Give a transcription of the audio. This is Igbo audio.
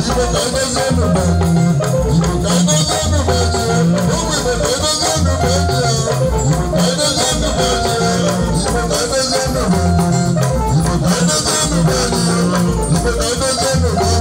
Igbo ka edozie unu be anyị. Igbo ka edozie unu be anyị. Ụmụ Igbo ka edozie unu be anyị. Igbo ka edozie unu be anyị. Igbo ka edozie unu be anyị. Igbo ka edozie unu be anyị. Igbo ka edozie unu be